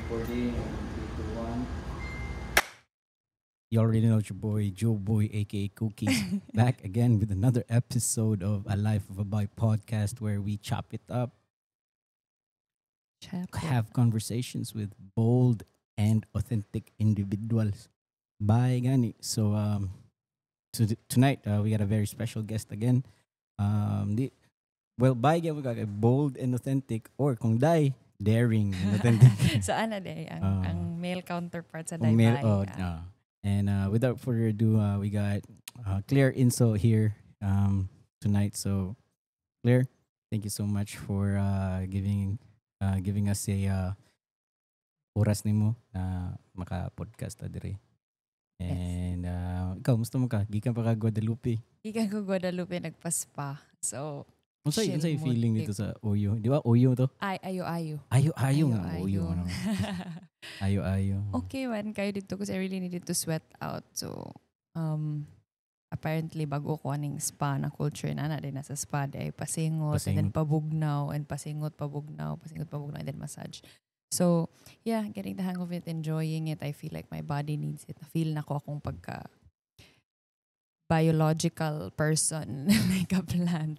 Recording. 3, 2, 1. You already know it's your boy, Joe Boy, aka Cookies, back again with another episode of A Life of a Boy podcast, where we chop it up, Chop it. Have conversations with bold and authentic individuals. Bye, gani. So, tonight we got a very special guest again. Well, bye again, we got a bold and authentic, or kung dai, daring and authentic. So ana diay ang Ah. ang male counterpart sa Kung male, Dai. oh, and without further ado, we got Claire Inso here tonight. So, Claire, thank you so much for giving us a oras nimo na maka-podcast ta diri. And ikaw, musta man ka? Gikan pa ka Guadalupe. Gikan ko Guadalupe, nagpa-spa. So Unsay chill unsay mood feeling kay dito sa Oyo? Di ba Oyo to? Ay, ayo ayo. Ayo ayo nga Oyo ano. Ayo ayo. Okay man kaayo didto kasi I really needed to sweat out. So apparently bago ko aning spa na culture na na din nasa spa diay pasingot and then Pasingot. Pabugnaw and pasingot, pabugnaw, pasingot, pabugnaw and then massage. So yeah, getting the hang of it, enjoying it. I feel like my body needs it. Feel nako akong pagka biological person, like a plant.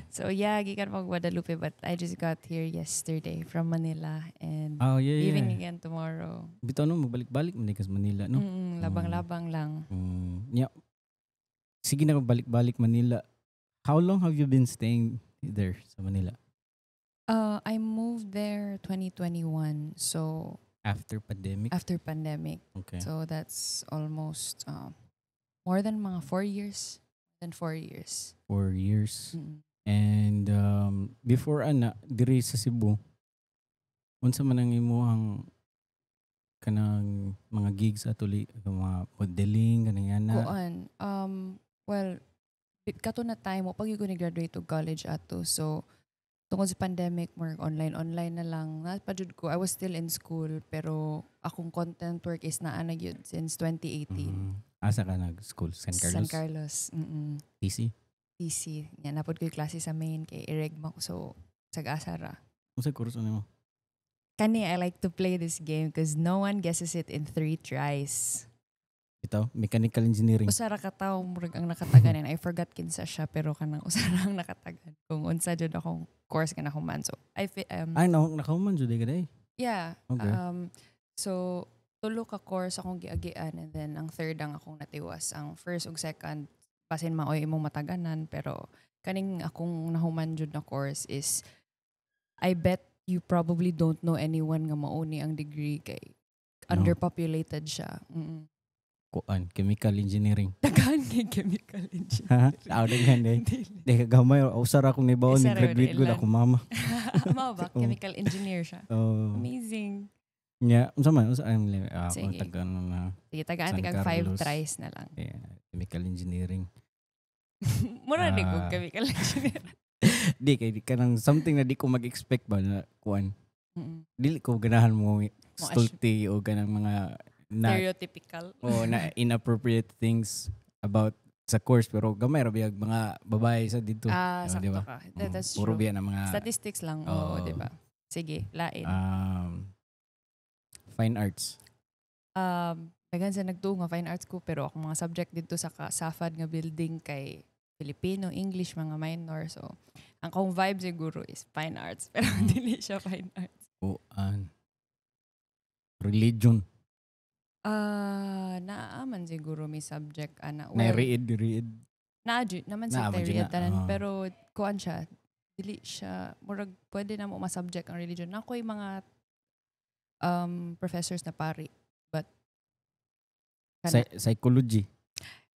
So yeah, gikan pag Guadalupe, but I just got here yesterday from Manila and Oh, yeah. leaving again tomorrow. Bitaw no, magbalik-balik man ka sa Manila, no? Labang-labang lang. Yeah. Sige na, balik-balik Manila. How long have you been staying there sa Manila? I moved there 2021, so After pandemic? After pandemic. So that's almost more than mga 4 years. Than 4 years. 4 years. And before ana diri sa Cebu, unsa man ang imuhang kanang mga gigs atuli, mga modeling kanang ana? Kuan, well, kato na time mo, pag ko ni-graduate og college ato, so, tungod sa pandemic, more online, online na lang. Naa pa jud ko, I was still in school, pero akong content work is naa na gyud since 2018. Asa ka nag-school? San Carlos? San Carlos. TC? TC. Yan, naa pod ko yung klase sa main kay ireg ko. So, sag-asa ra. Unsa kurso nimo? Kani, I like to play this game because no one guesses it in three tries. Ito, mechanical engineering. Usa ra ka tawo murag ang nakatagan and I forgot kinsa siya, pero kanang usa ra ang nakatagan kung unsa jud akong course nga nahuman. So, I Ay, no, nakahuman jud ka diay. Yeah. Okay. So tulo ka course akong giagian and then ang third ang akong natiwas. Ang first ug second basin maoy imong mataganan, pero kaning akong nahuman jud na course is, I bet you probably don't know anyone nga mao ni ang degree kay No. underpopulated siya. Kuan, chemical engineering. Daghan kay chemical engineering. Ha? Aw, daghan diay. Di ka gamay, usa ra akong nibaw ni Usa ra graduate yun, gud ilan. ako mama. Mao ba? Oo. Chemical engineer siya. Oh. Amazing. Yeah, unsa man, unsa ay ako Sige. taga ano na Sige, tagaan San tikag five Carlos. tries na lang. Yeah, chemical engineering. Mura di ko Ah. chemical engineer. Di kay di kanang something na di ko mag-expect ba na kuan. Dili ko ganahan mo stulti o ganang mga na Stereotypical. O na inappropriate things about sa course, pero gamay ra biyag mga babae sa dito. Ah, Oh, sakto di ba? ka. That's Puro true. biya na mga Statistics lang, oo, Oo. di ba? Sige, lain. Fine arts. Daghan sa nagtuo nga fine arts ko, pero akong mga subject didto sa SAFAD nga building kay Filipino, English, mga minor. So, ang akong vibe siguro is fine arts, pero dili siya fine arts. Kuan. Religion. Ah, naa man siguro may subject ana. Na Well, read, read. naa jud naman sa Naa man jud read na, tanan, ah. pero kuan siya, dili siya murag pwede na mo ma-subject ang religion. Naa ko'y mga professors na pari, but kana, Psychology.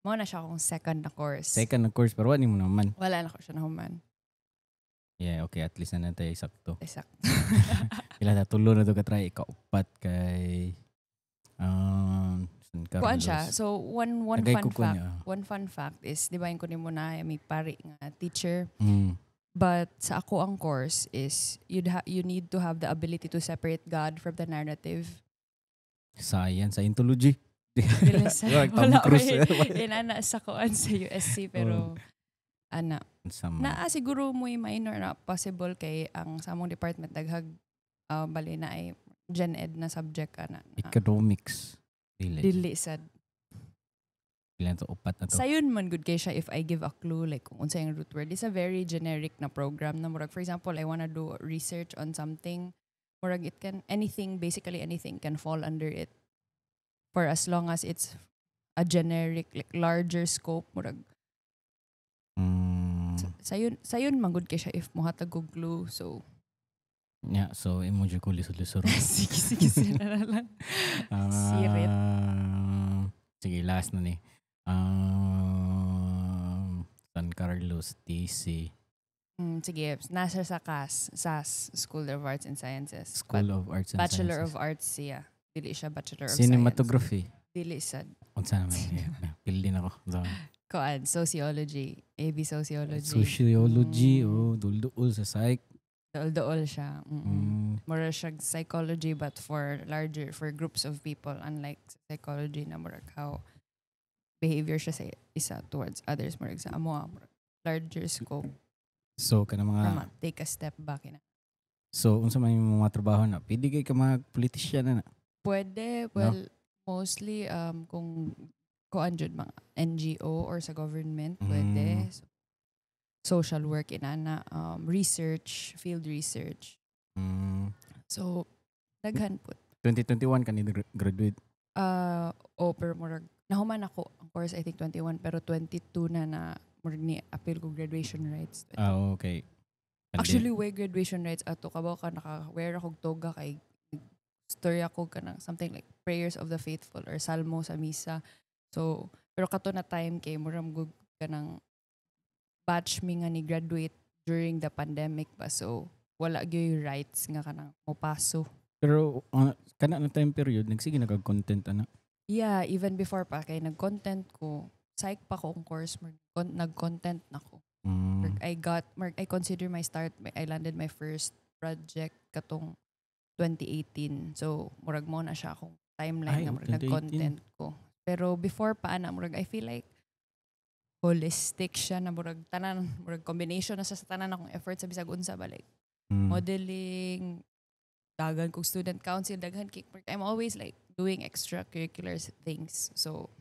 mao na siya akong second na course. Second na course, pero wala mo naman. Wala na ko siya nahuman. Yeah, okay. At least na natay sakto. Sakto. Pila na tulo na to ka-try? Ikaupat kay San Carlos. Kuan siya. So one Nagay fun ko ko fact. niya. One fun fact is, di ba yung kunin mo na may pari nga teacher? But sa ako ang course is you need to have the ability to separate God from the narrative. Science, Scientology. Bilis. Like Tom Wala Cruise. ko ana sa kuan sa USC, pero ana Sama. naa siguro mo minor na possible kay ang sa among department daghag bali na ay gen ed na subject ana. Na. Economics. Dili. Dili sad. Ilan to? Upat na to. Sayon man gud kay siya if I give a clue like kung unsa yung root word. It's a very generic na program na murag, for example, I wanna do research on something. Murag it can anything, basically anything can fall under it. For as long as it's a generic, like larger scope, murag sayon man gud kay siya if mohatag og clue. So Yeah, so imo jud ko lisod-lisod. Sige, sige, sige na lang. Sirit. Ah, sige, last na ni. San Carlos, TC. Sige, nasa sa CAS, SAS, School of Arts and Sciences. School of Arts and Bachelor Sciences. of Arts siya. Dili siya Bachelor of Cinematography. Science. Dili sad. Unsa naman yeah. Pili na ko. So, Koan, Sociology. AB Sociology. Sociology, oh, dul-duol sa psych. Dool-dool siya. Mura siya psychology but for larger, for groups of people, unlike psychology na murag how behavior siya sa isa towards others, murag sa amo, murag larger scope. So kana mga Tama, take a step back ina. So unsa man yung mga trabaho na? Pwede kay ka mga politician na na. Pwede, well, mostly kung kuan jud mga NGO or sa government, pwede. So, social work inana, research, field research. So daghan po. 2021 ka ni graduate. Oh, pero murag nahuman ako ang course I think 21, pero 22 na na murag ni appeal ko graduation rites. Ah, okay. Actually, way graduation rites ato, kabaw ka naka-wear ako og toga kay story ako kanang something like prayers of the faithful or salmo sa misa. So, pero kato na time kay murag gud kanang batch mi nga ni graduate during the pandemic ba. So, wala gyud rites nga kanang mopaso. Pero kana na time period nagsige na kag content ana. Yeah, even before pa kay nag-content ko, psych pa ko ang course, nag-content na ko. Murag I consider my start, I landed my first project katong 2018. So, murag mo na siya akong timeline Ay, nga murag 2018. nag-content ko. Pero before pa ana, murag I feel like holistic siya na murag tanan, murag combination na sa tanan akong effort sa bisag unsa ba, like modeling, daghan kog student council, daghan kay I'm always like doing extracurricular things. So,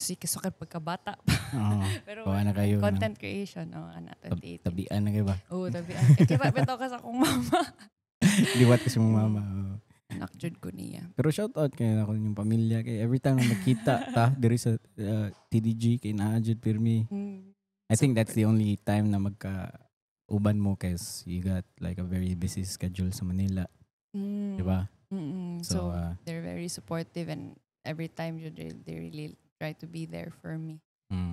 sige, so pagkabata pa. Oo. Pero Kuha na kayo. Content creation, oh, ana, 2018. Tabian na kayo ba? Oo, tabian. Eh, kaya bitaw ka sa akong mama. Liwat kasi mong mama. Oo. Anak jud ko niya. Pero shout out kay ako yung pamilya kay every time na magkita ta diri sa TDG kay naa jud pirmi. I think that's the only time na magka uban mo cause you got like a very busy schedule sa Manila, di ba? Mm-mm. So, So, they're very supportive and every time jud they really try to be there for me.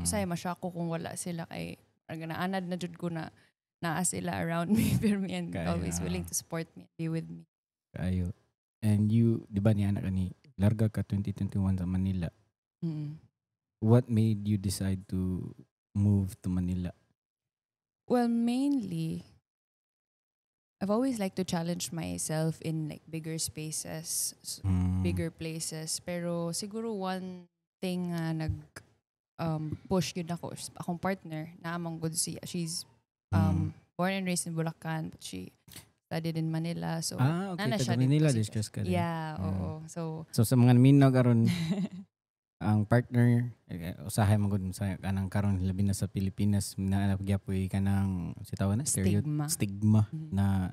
Usay masya ko kung wala sila kay parang naanad na jud ko na naa sila around me pirmi and always willing to support me, be with me. Kayo. And you, di ba niya anak ni larga ka 2021 sa Manila. What made you decide to move to Manila? Well, mainly, I've always liked to challenge myself in like bigger spaces, bigger places. Pero siguro one thing nga nag push yun ako, is akong partner, na amang good siya. She's born and raised in Bulacan, but she studied in Manila. So, Ah, okay. nana Taga siya dito Manila, si discuss ka din. Yeah, oo. So, So sa mga naminaw karon ang partner usahay man gud sa kanang karon labi na sa Pilipinas na gyapoy kanang si tawag na Stigma. Stigma na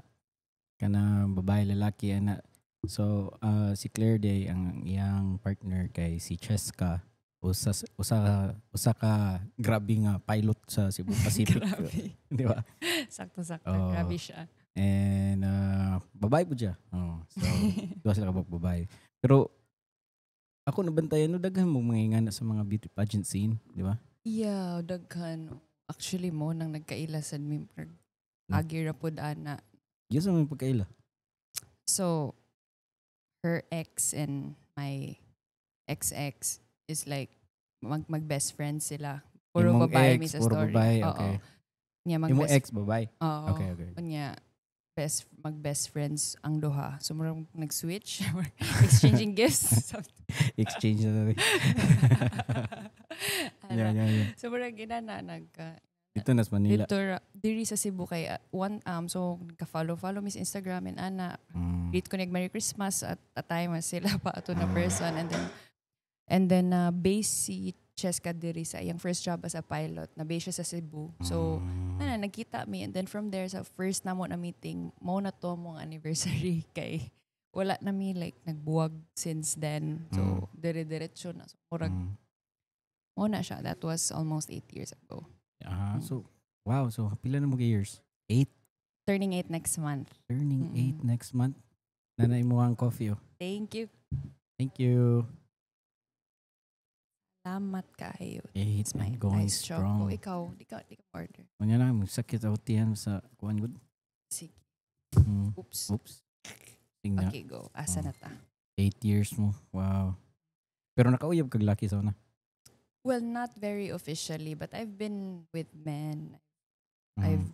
kanang babae lalaki ana. So si Claire Day ang iyang partner kay si Cheska, usa usa usa ka grabe nga pilot sa Cebu Pacific. Grabe. Di ba? Sakto-sakto. Oo. Grabe siya. And babae po siya. Oh, so duha sila ka babae. Pero ako nabantayan no, daghan mo mga ingana sa mga beauty pageant scene, di ba? Yeah, daghan. Actually mo nang nagkaila sad mi agi ra pod ana. Yun sa mga pagkaila. So her ex and my ex-ex is like mag best friends sila. Puro Imong babae ex, mi sa puro story. babae, Oo. okay. Nya mag Imong best ex babae. Oo. Okay. Unya best mag best friends ang duha. So murag nag-switch, exchanging gifts. Exchange na natin. Ana. Yeah. So murag ina na nagka Dito na sa Manila. dito diri sa Cebu kay one so nagka-follow follow Miss Instagram and ana. Greet ko nag Merry Christmas at a time as sila pa ato na person and then base si Cheska diri sa iyang first job as a pilot na base siya sa Cebu. So na nagkita mi and then from there, sa first namo na meeting mo na to mong anniversary kay wala na mi like nagbuwag since then. So dire-diretso na. So murag mo na siya. That was almost 8 years ago. Ah, so wow, so pila na mo ka years? 8? Turning 8 next month. Turning 8 next month. Nanay mo ang coffee, oh. Thank you. Thank you. Salamat kaayo. 8 It's my going nice choco. Strong. Ikaw, di ka order. Unya na, sakit ako tiyan sa kuan gud. Sige. Oops. Oops. Tingnan. Okay, go. Asa na ta? 8 years mo. Wow. Pero nakauyab kag laki sa una? Well, not very officially, but I've been with men. I've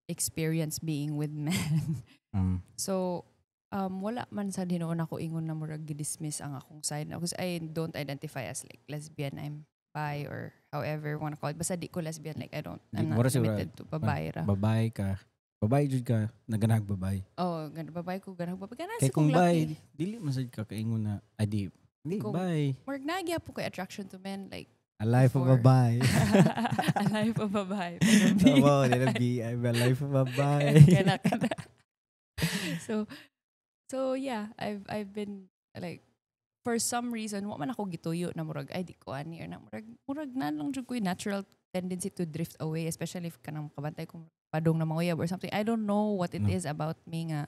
experienced being with men. So, wala man sa hinuon ako ingon na murag gi-dismiss ang akong side. Because I don't identify as like lesbian. I'm bi or however you wanna call it. Basta di ko lesbian. Like I don't, I'm not Mura siguro, limited to babae ra. Babae ka. Babae jud ka, naganahag babae. Oh, gan babae ko, ganahag babae. Ganahan Kay sa kong kung laki. bi, dili man sad ka kaingon na, ay di, di, bi. Murag nagya po kay attraction to men. Like, A life of a before. bi. A life of a bi. Pero bi. Oh, wow, bi. I'm a life of a bi. Kana, kana. So yeah, I've been like, for some reason, wa man ako gituyo na murag ay di ko ani or na murag na lang jud ko yung natural tendency to drift away, especially if kanang kabantay ko padong na manguyab or something. I don't know what it No. is about me nga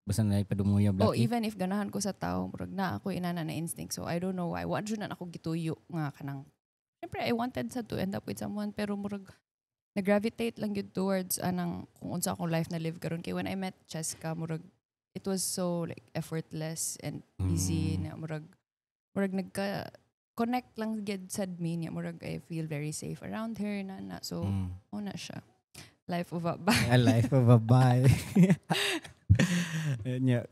Basta na ipadumuyab oh, laki. Even if ganahan ko sa tao, murag na ako inana na instinct. So I don't know why. Wa jud na ako gituyo nga kanang syempre I wanted sa to end up with someone, pero murag nag-gravitate lang yun towards anang kung unsa akong life na live karon. Kay when I met Cheska, murag it was so like effortless and easy na murag nagka connect lang gyud sad mi niya. Murag I feel very safe around her na. So mo na siya, life of a bi. A life of a bi. Nya.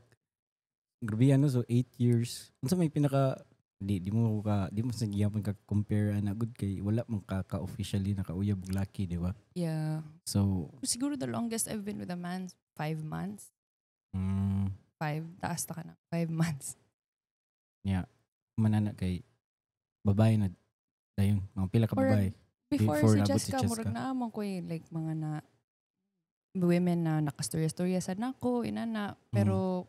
Grabe ano, so 8 years. Unsa may pinaka di mo sa gihapon ka compare ana gud kay wala man ka officially nakauyab og laki, di ba? Yeah. So Siguro the longest I've been with a man, 5 months. 5 taas ta ka na 5 months. Manana kay babae na dayon mga pila ka babae? Before, Before si nabot si Cheska, Cheska. murag naa man ko eh, like mga na women na nakastorya-storya sad nako inana, pero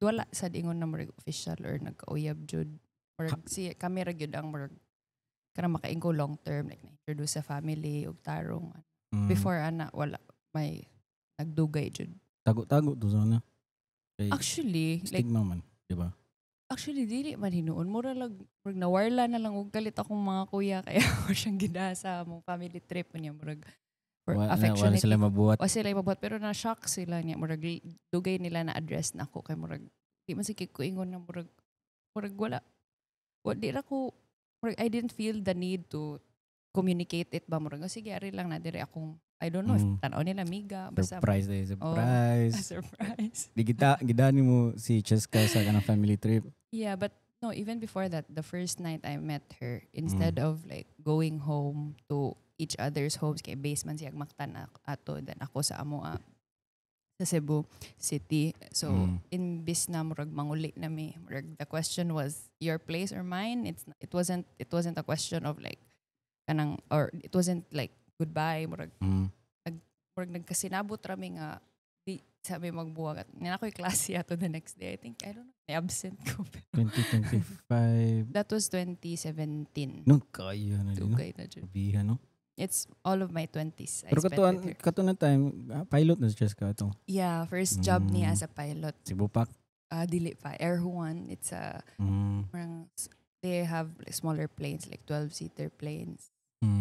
wala sad ingon na murag official or nagkauyab jud. Murag si kami ra gyud ang murag kanang makaingon long term, like na-introduce sa family ug tarong. Before ana, wala may nagdugay jud. Tago-tago to sana. Kay Actually, like stigma man, di ba? Actually, dili man hinuon. Mura lang, murag nawarla na lang og kalit akong mga kuya kaya ako siyang gidasa mong family trip niya, murag for Wala, wala affectionate. sila mabuhat. O sila mabuhat, pero na shock sila niya. Murag dugay nila na address na ako kay murag di man sige ko ingon na murag wala. Wa di ra ko murag I didn't feel the need to communicate it ba. Murag, oh, sige, ari lang na dire akong, I don't know if tanaw nila miga basta. Surprise eh, Oh. surprise. Surprise. Di kita gidani mo si Cheska sa kanang family trip. Yeah, but no, even before that, the first night I met her, instead of like going home to each other's homes, kay base man siya Mactan ato, then ako sa amoa sa Cebu City. So, imbis na murag manguli na mi, murag the question was your place or mine. It wasn't a question of like kanang or it wasn't like goodbye, murag murag nagkasinabot rami nga di sabi magbuwag at nina ko'y klase ato the next day. I think, I don't know, na-absent ko. 2025. That was 2017. Nung kaya na din, no? Dugay na jud. Sabihan, no? It's all of my 20s I Pero spent katuan, with her. kato na time, pilot na si Cheska ato. Yeah, first job niya as a pilot. Cebu Pac. Dili pa. Air Juan. It's a, parang, they have like smaller planes, like 12-seater planes.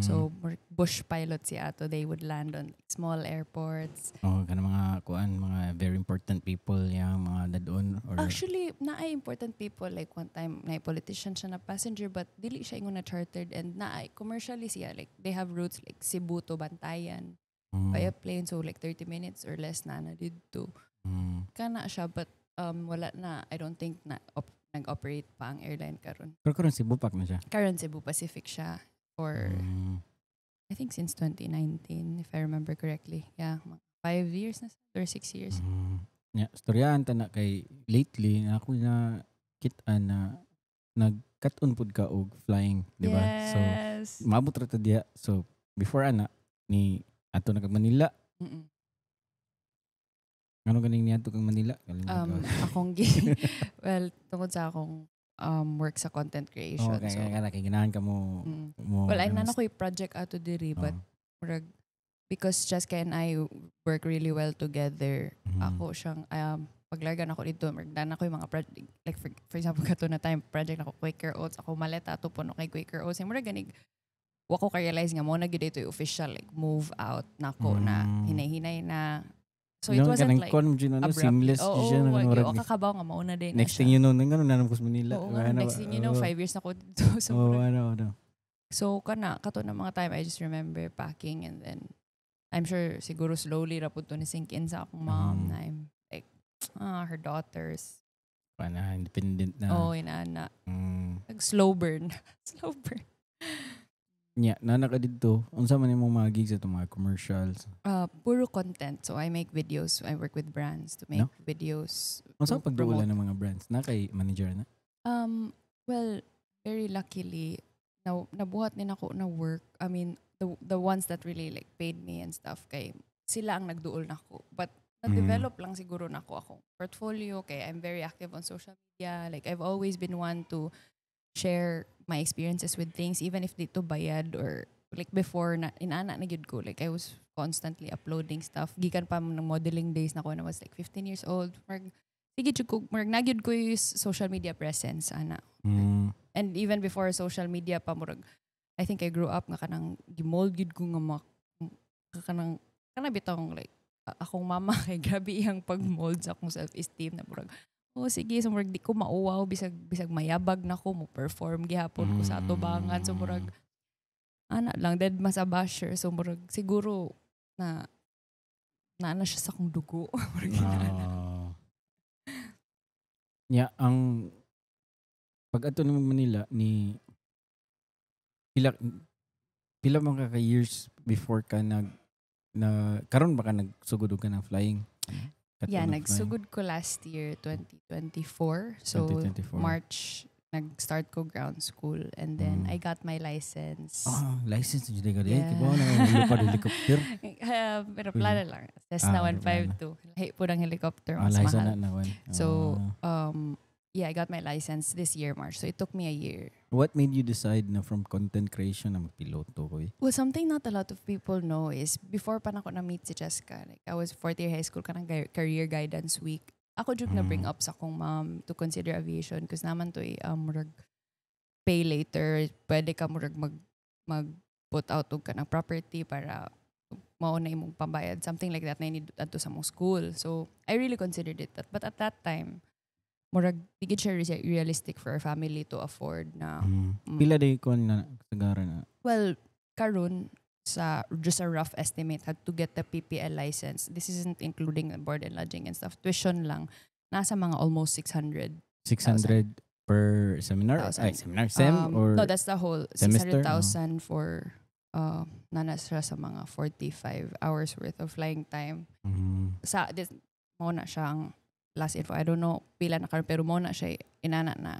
So, bush pilot siya ato. They would land on like small airports. Oh, kana mga kuan, mga very important people yang mga dadon or Actually, naay important people. Like one time, naay politician siya na passenger, but dili siya ingon na chartered and naay commercially siya. Like they have routes like Cebu to Bantayan via plane. So like 30 minutes or less na na didto. Kana siya, but wala na. I don't think na nag-operate pa ang airline karon. Pero karon Cebu Pac na siya. Karon Cebu Pacific siya for I think since 2019, if I remember correctly. Yeah, mga 5 years na or 6 years. Nya, storyahan ta na kay lately na ako na kita na nagkat-on pud ka og flying, di ba? So Yes. maabot ra ta diha. So before ana ni ato na kag Manila. Ngano ganing niadto kag Manila? Kalimot ko. Akong gi well, tungod sa akong work sa content creation. Oh, kay So, kay kay ganahan ka mo mo Well, ay naa ko'y project ato diri, but murag because Cheska and I work really well together. Ako siyang paglarga nako dito, murag naa ko'y mga project like for example, kato na time project nako Quaker Oats, ako maleta ato puno kay Quaker Oats. Murag ganig wa ko ka-realize nga mo na gyud ito yung official like move out nako na hinay-hinay na. So it No, wasn't kanang like kuan mo dyan, ano, abrupt. seamless Oo, siya, wag murag yun. Kakabaw nga mauna din na next siya. thing you know, ngano na ko sa Manila. Oo nga, Ano next ba? thing you know, 5 years na ko dito. So, Oh, murag- ano, ano. So kana kato na mga time, I just remember packing and then I'm sure siguro slowly ra pud to ni sink in sa akong mom na I'm like, ah, her daughters. Pana, independent na. Oh, inana. Nag slow burn. Slow burn. Nya, naa na ka didto. Unsa man imong mga gigs ato, mga commercials? Puro content. So I make videos. I work with brands to make No? videos Unsa to pagduolan promote. ng mga brands? Na kay manager na? Well, very luckily, na nabuhat ni nako na work. I mean, the ones that really like paid me and stuff kay sila ang nagduol nako. But na-develop lang siguro nako akong portfolio kay I'm very active on social media. Like, I've always been one to share my experiences with things even if dito bayad or like before na inana na gyud ko, like I was constantly uploading stuff gikan pa ng modeling days nako na was like 15 years old. Murag sige jud ko, murag na gyud ko yung social media presence ana. And even before social media pa, murag I think I grew up nga kanang gimold gyud ko nga kanang kana bitong like akong mama kay grabe iyang pag-mold sa akong self-esteem na murag, oh sige, so murag di ko mauwaw bisag bisag mayabag na ko, mo perform gihapon ko sa atubangan. So murag ana lang, dead ma sa basher. So murag siguro na na siya sa akong dugo. Murag inana. Ah. Nya, ang pag ato ng Manila ni pila pila man ka ka years before ka nag na karon ba ka nagsugod og ka ng flying? Kato Yeah, na flying? Nagsugod ko last year, 2024. So 2024. March nag-start ko ground school and then I got my license. Ah, license jud ka di. Yeah. Kibaw na lupad helicopter. Pero plano lang. Cessna Ah, plano. 152. Lahi po ng helicopter, Ah, mas license mahal. na na one. So, Ah. yeah, I got my license this year, March. So it took me a year. What made you decide na from content creation na magpiloto ko eh? Well, something not a lot of people know is before pa nako na-meet si Jessica, like I was fourth year high school kanang career guidance week. Ako jud na bring up sa akong mom to consider aviation because naman to eh, murag pay later, pwede ka murag mag put out og kanang property para mao na imong pambayad, something like that na need adto sa mong school. So, I really considered it. That, but at that time, murag di gid siya realistic for our family to afford na Pila day ko na sagara na? Well, karon sa just a rough estimate had to get the PPL license. This isn't including the board and lodging and stuff. Tuition lang nasa mga almost 600. 600 per seminar? Thousand. Ay, seminar. Sem or No, that's the whole semester? 600,000 for nana siya sa mga 45 hours worth of flying time. Sa this mo na siya ang last info. I don't know pila na karon pero mo na siya inana na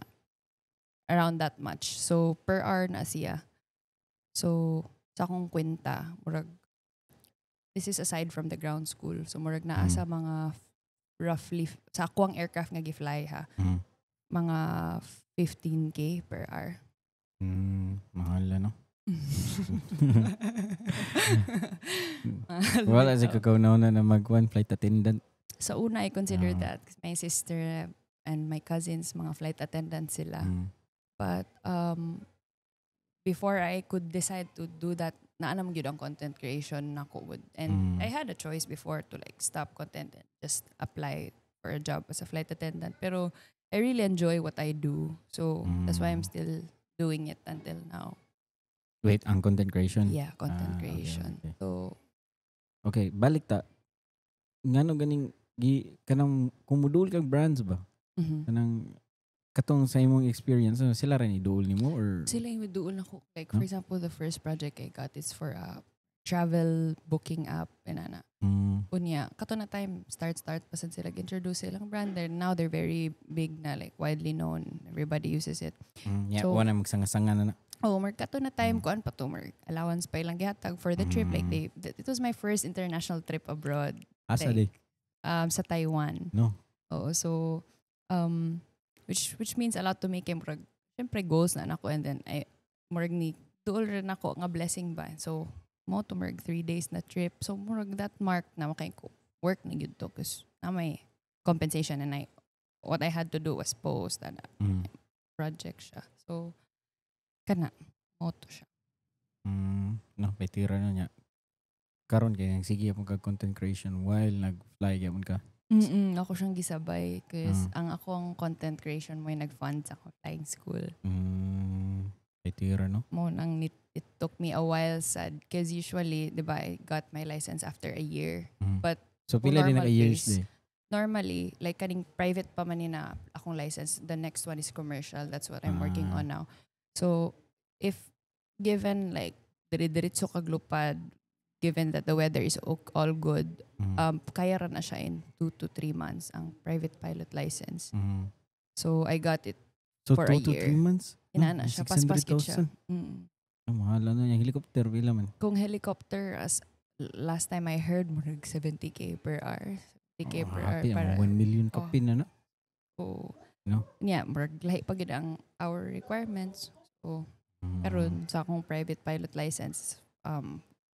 around that much. So per hour na siya. So sa akong kwenta, murag this is aside from the ground school. So murag naa sa mga roughly sa ako ang aircraft nga gi-fly ha, mga 15K per hour. Mahal ano? Mahal Wala sa bitaw. kakaw na na mag one flight attendant. Sa una, I considered Ah. that 'cause my sister and my cousins, mga flight attendants sila. But before I could decide to do that, naa naman gyud ang content creation nako would. And I had a choice before to like stop content and just apply for a job as a flight attendant. Pero I really enjoy what I do. So that's why I'm still doing it until now. Wait, ang content creation? Yeah, content Ah, okay, creation. okay. So Okay, balik ta. Ngano ganing gi kanang kumudul kag brands ba? Mhm. Kanang katong sa imong experience, ano, sila rin iduol nimo or Sila yung duol nako. Like, No? for example, the first project I got is for a travel booking app inana. Unya, kato na time start pa sad sila introduce silang brand. Now they're very big na, like widely known. Everybody uses it. Yeah, So- wala magsanga-sanga na na. Oh, mer kato na time kuan pa to, mer allowance pa ilang gihatag for the trip. Like it was my first international trip abroad. Asa Like, di? Sa Taiwan. No. Oo, so which means a lot to me kay murag syempre goals na nako and then I murag ni duol rin ako nga blessing ba. So mo to murag 3 days na trip. So murag that mark na makay ko work na gyud to cause na may compensation and I what I had to do was post and project siya. So kana mo to siya. No, may tira na niya. Karon kay nang sige mo kag content creation while nag-fly gyapon ka. Ako siyang gisabay cause ang ako ang content creation mo yung nag-fund sa akong flying school. May tira, no? Mo nang it took me a while sad because usually, 'di ba, I got my license after a year. But So pila din normal naka years pace. di? Normally, like kaning private pa man ni na akong license, the next one is commercial. That's what I'm working on now. So, if given like dire-diretso kag lupad, given that the weather is all good, kaya ra na siya in 2 to 3 months ang private pilot license. So, I got it So for a 2 to year. 3 months? Inana siya, paspas gid siya. 600,000. Mm. Ah, mahal na yung helicopter pila man. Kung helicopter, as last time I heard, murag 70K per hour. 70K Oh, per hour. happy, Para, mga 1 million Oh. kapin na na. Oh, No? yeah, murag lahi pa gid ang our requirements. So, karon sa akong private pilot license,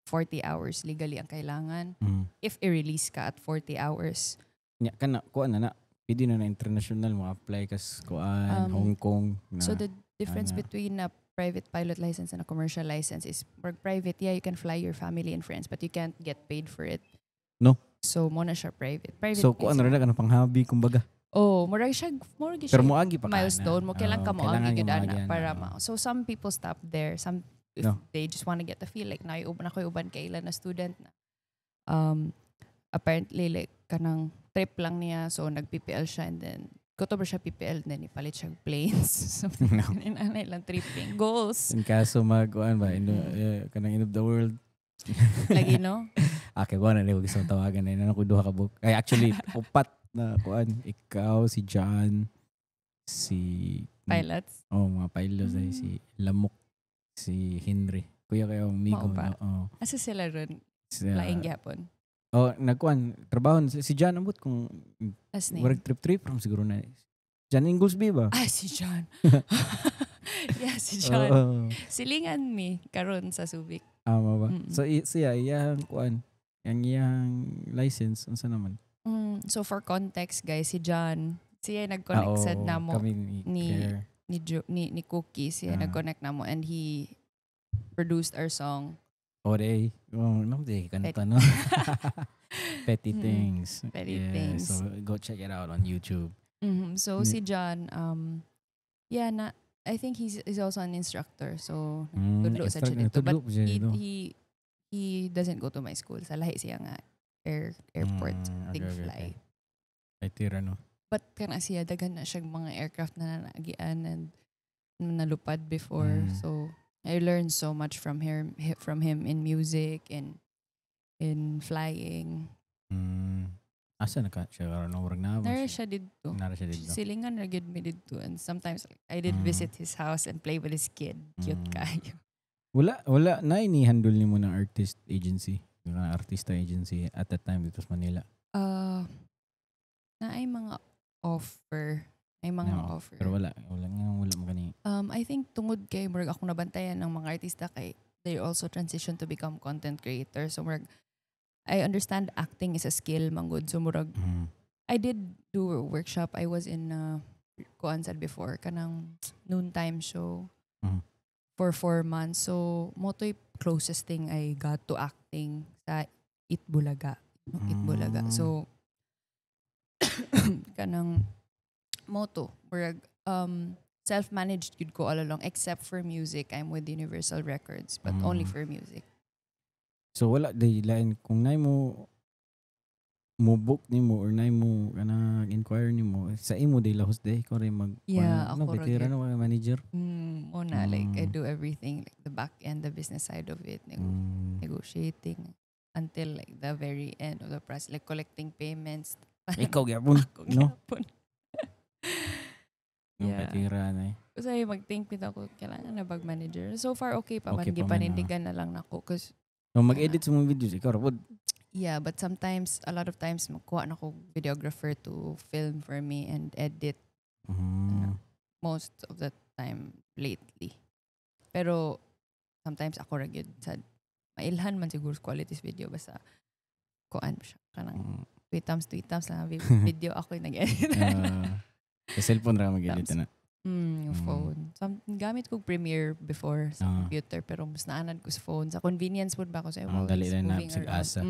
40 hours legally ang kailangan. If i-release ka at 40 hours. Nya kana kuan na na. Pwede na na international mo apply kas kuan Hong Kong na. So the difference ana. between a private pilot license and a commercial license is for private, yeah, you can fly your family and friends, but you can't get paid for it. No. So mo na siya private. Private So kuan is- ra na kanang pang hobby kumbaga. Oh, murag siya, murag siya Pero moagi pa ka na. milestone mo kailangan ka Oo, mo kailangan gyud ka ana moagi ana, para oo. ma. So some people stop there. Some if No. they just want to get the feel like na uban ako uban kay ila na student na apparently like kanang trip lang niya, so nag PPL siya and then kutob siya PPL and then ipalit siya planes, something. No. No. Lang tripping goals. In kaso mag kuan ba in, kanang end of the world. Lagi, no? Okay, kuan na gusto kong tawagan na yun. Ano ko duha ka book. Ay, actually upat na kuan, ikaw, si John, si Pilots. Oh, mga pilots ay si Lamok, si Henry. Kuya kayo amigo, Mao ba? no? Oh. Asa sila ron? Siya, Laing gihapon. Oh, nagkuan trabaho si John ambot kung As name? work trip trip from siguro na. John Ingoldsby ba? Ah, si John. Yeah, si John. Oo. Silingan mi karon sa Subic. Ama ba? Mm-mm. So siya iyang kuan, ang iyang license unsa naman? So for context, guys, si John, siya nag-connect Ah, sad oo, namo kami ni Claire. ni, ni Cookie, siya nag-connect namo and he produced our song. Oh, day. Oh, no, di kanta, no. Petty Things. Petty Yeah, Things. so go check it out on YouTube. So si John, yeah, na I think he's also an instructor. So tudlo sa siya dito. But Nagtudlo po siya dito. he doesn't go to my school. Sa lahi siya nga airport, big fly. Ay, tira, no? But kana siya, daghan na siyang mga aircraft na naagian and nalupad before. So I learned so much from him in music and in flying. Asa na ka siya karon, no? Murag naa ba Nara siya didto. Nara siya didto. Silingan ra gyud mi didto and sometimes I did visit his house and play with his kid. Cute kayo. Wala na ini handle nimo ng artist agency. Yung artista agency at that time dito sa Manila. Na ay mga offer. Ay mga No, offer. pero wala nga wala mo kani. I think tungod kay murag akong nabantayan ng mga artista kay they also transition to become content creator. So murag I understand acting is a skill manggod. So murag I did do a workshop. I was in kuan sad before kanang noontime show for 4 months. So mo to'y closest thing I got to acting sa Eat Bulaga. No, Eat Bulaga. So kanang moto murag self-managed gyud ko all along except for music. I'm with Universal Records but only for music. So wala day lain kung nay mo mo book nimo or nay mo kanang inquire nimo sa imo day lahos day ikaw rin mag Yeah, no, ako ra bitira gyud. no ka manager. Mm, Mo na, like I do everything, like the back end, the business side of it, negotiating until like the very end of the process, like collecting payments. Ikaw gyapon, Ako no? gyapon. No, Yeah. patira na eh. Kasi mag-think bitaw ko, kailangan na bag manager. So far, okay pa man. Okay pa man, ah. Gipanindigan na lang nako. 'Cause So, mag-edit sa mga videos, ikaw ra pod. Yeah, but sometimes, a lot of times, magkuha na ko videographer to film for me and edit most of the time lately. Pero sometimes ako ra gyud sa mailhan man siguro sa qualities video, basta kuan siya kanang three times lang ang video, ako yung nag-edit. Ah, sa cellphone ra mag-edit na. Yung phone. Gamit ko Premiere before sa computer, pero mas naanad ko sa phone. Sa convenience pud ba ko sa Ang dali lang na moving sig around. asa.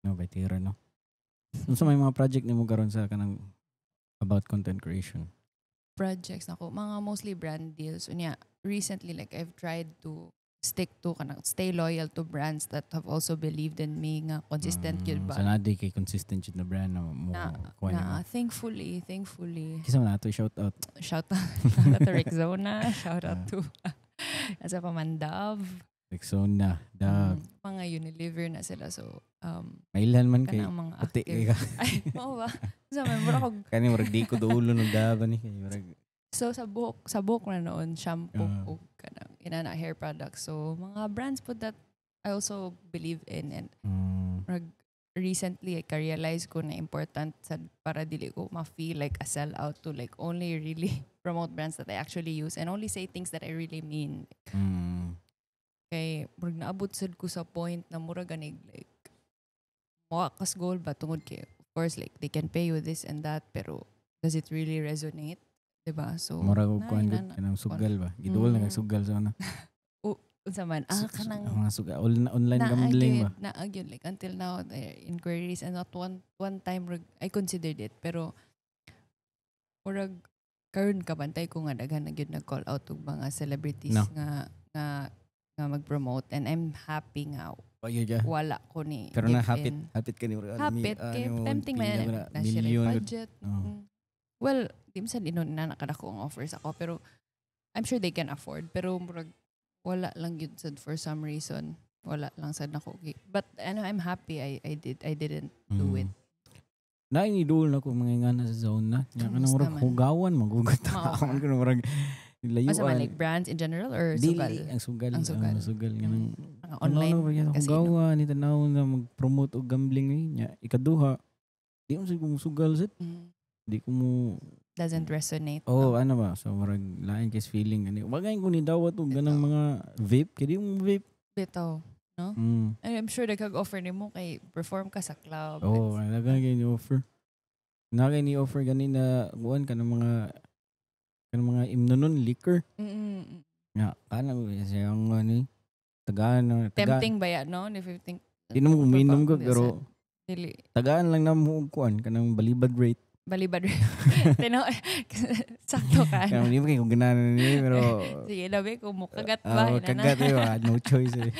No, batira, no. Unsa may mga project nimo karon sa kanang about content creation? Projects nako, mga mostly brand deals. Unya, recently, like I've tried to stick to kanang stay loyal to brands that have also believed in me nga consistent gyud ba. So naa kay consistent jud na brand na mo Na, kuha na nimo. Thankfully, thankfully. Kinsa man ato shout out? Shout out to Rexona, shout out to asa pa man, Dove. Rexona, Dove. Mga Unilever na sila, so Mailhan man kay kanang mga puti active. kay ka. Ay, mao ba? Sa may mura kog Kani murag di ko dulo ng Dove ni kay murag So sa buhok na noon, shampoo ug kanang inana hair products. So mga brands po that I also believe in and rag recently I realize ko na important sa para dili ko ma-feel like a sellout to like only really promote brands that I actually use and only say things that I really mean. Kay murag naabot sad ko sa point na murag ganig like mo kas goal ba, tungod kay of course like they can pay you this and that, pero does it really resonate? 'Diba? So Murag og na, kuan gud inana. kanang sugal ba. Giduol na kag sugal sa una. Unsa man kanang Mga sugal online gambling ba. Naa gyud, like until now there are inquiries and not one one time rag, I considered it, pero murag karon kabantay ko nga daghan na gyud nag-call out og mga celebrities No. nga mag-promote and I'm happy nga Pagyo ka. wala ko ni Pero na give hapit in. hapit ka ni murag Hapit kay ano, tempting man pila na sila million gud. budget. Oo. Well, di man sad inon na nakadako ang offers ako, pero I'm sure they can afford, pero murag wala lang gyud sad for some reason, wala lang sad nako. But ano, I'm happy I didn't do it. Na ni duol na ko mga ingana sa zone na. Nya kanang Kamusta murag man? hugawan magugot. Mao Ako ka? man kuno murag layuan. Asa man, like brands in general or Dili, sugal? ang sugal. Ang sugal. Ang sugal kanang Mga online ano, ano, casino. hugawan ni tanaw na mag-promote og gambling eh. Nya ikaduha, di mo sad ko sugal sad. Di ko mo Doesn't resonate. Oh, ano ba? So murag lain kay feeling ani. Wagay ko ni dawat og ganang mga vape kay di mo vape. Bitaw. I'm sure nagkag-offer nimo kay perform ka sa club. Oh, daghan kay ni offer. Na kay ni offer gani na kuan ka ng mga imnonon liquor. Nga kana ko siya ang ano eh, tagaan na tagaan. Tempting ba yan, no? If you think Di naman ko uminom ko Di pero dili tagaan lang na mo og kuan kanang balibad rate. Balibad. Tino, sakto ka. Kaya di ba kay kung ganahan ni pero Sige, labi kung mukagat ba. Ah, Ina na. kagat eh, ah, no choice eh.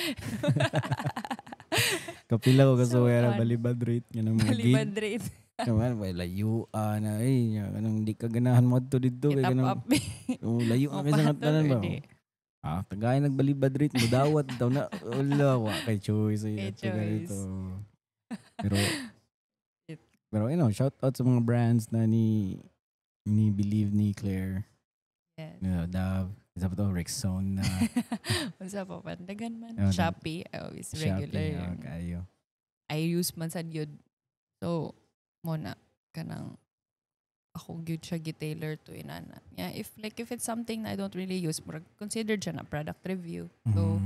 Kapila ko So, kaso kaya ano? balibad rate nga ng mga gig. Balibad rate. Naman, ba layo ah, na eh nya, kanang di ka ganahan mo adto didto kay Itap kanang up. oh, layo na kay sa Mapatol tanan ba. or di. Ah, tagay nagbalibad rate mo dawat daw na wala wa kay choice eh. Kay Ato ganito. choice. Pero pero shout out sa mga brands na ni believe ni Claire, Yes. na Dove, isa pa to Rexona, Unsa pa man? Daghan man. Oh, Shopee, I always regular. Shopee, oh, kayo. I use man sad yun. So, mo na kanang ako gyud siya gi-tailor to inana. Yeah, if like if it's something na I don't really use, murag considered siya na product review. So,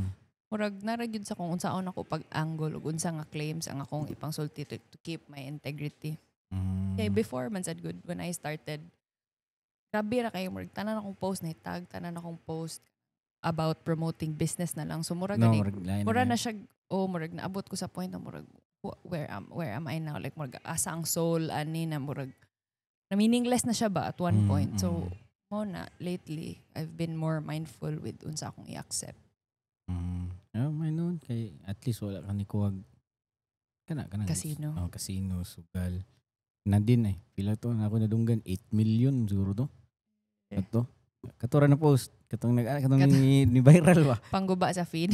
murag nara gyud sa kung unsaon ako pag-angle ug unsa nga claims ang akong ipangsulti to keep my integrity. Kay before man sad good when I started, grabe ra kayo, murag tanan akong post na tag, tanan akong post about promoting business na lang. So murag No, gani murag lain mura na na siya, oh, murag naabot ko sa point na murag where am I now, like murag asa ang soul ani na, murag na meaningless na siya ba at one point. So mo na lately I've been more mindful with unsa akong i-accept. Yeah, may noon kay at least wala ka ni kuwag kana kana Casino. Oh, casino, sugal. Na din eh. Pila to na ako nadunggan, 8 million siguro to. Eh. Ato. Kato ra na post katong nag ah, katong ni viral ba. Pangguba sa feed.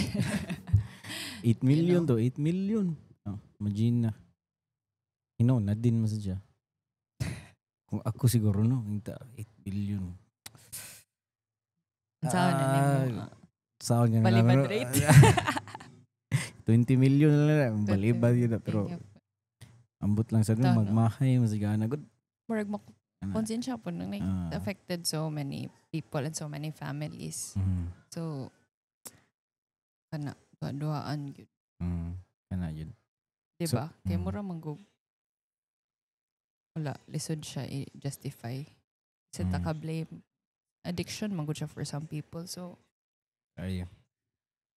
8 million to 8 million. Oh, imagine na. Hino na din mo siya. Kung ako siguro no, inta 8 billion. Unsaon na nimo? Ah, Saan nga na Balibad lang, no? rate. 20 million na lang. Balibad yun na. Pero ambot lang sa Ito, no? magmahay, masigana. Good. Murag mak Ana. konsensya po nung like, Ah. affected so many people and so many families. So kana duha-duhaan gyud, Kana yun. di So, ba? Kay mm. mura man gud wala lisod siya i-justify. Sa ta ka blame addiction man gud siya for some people. So Ay.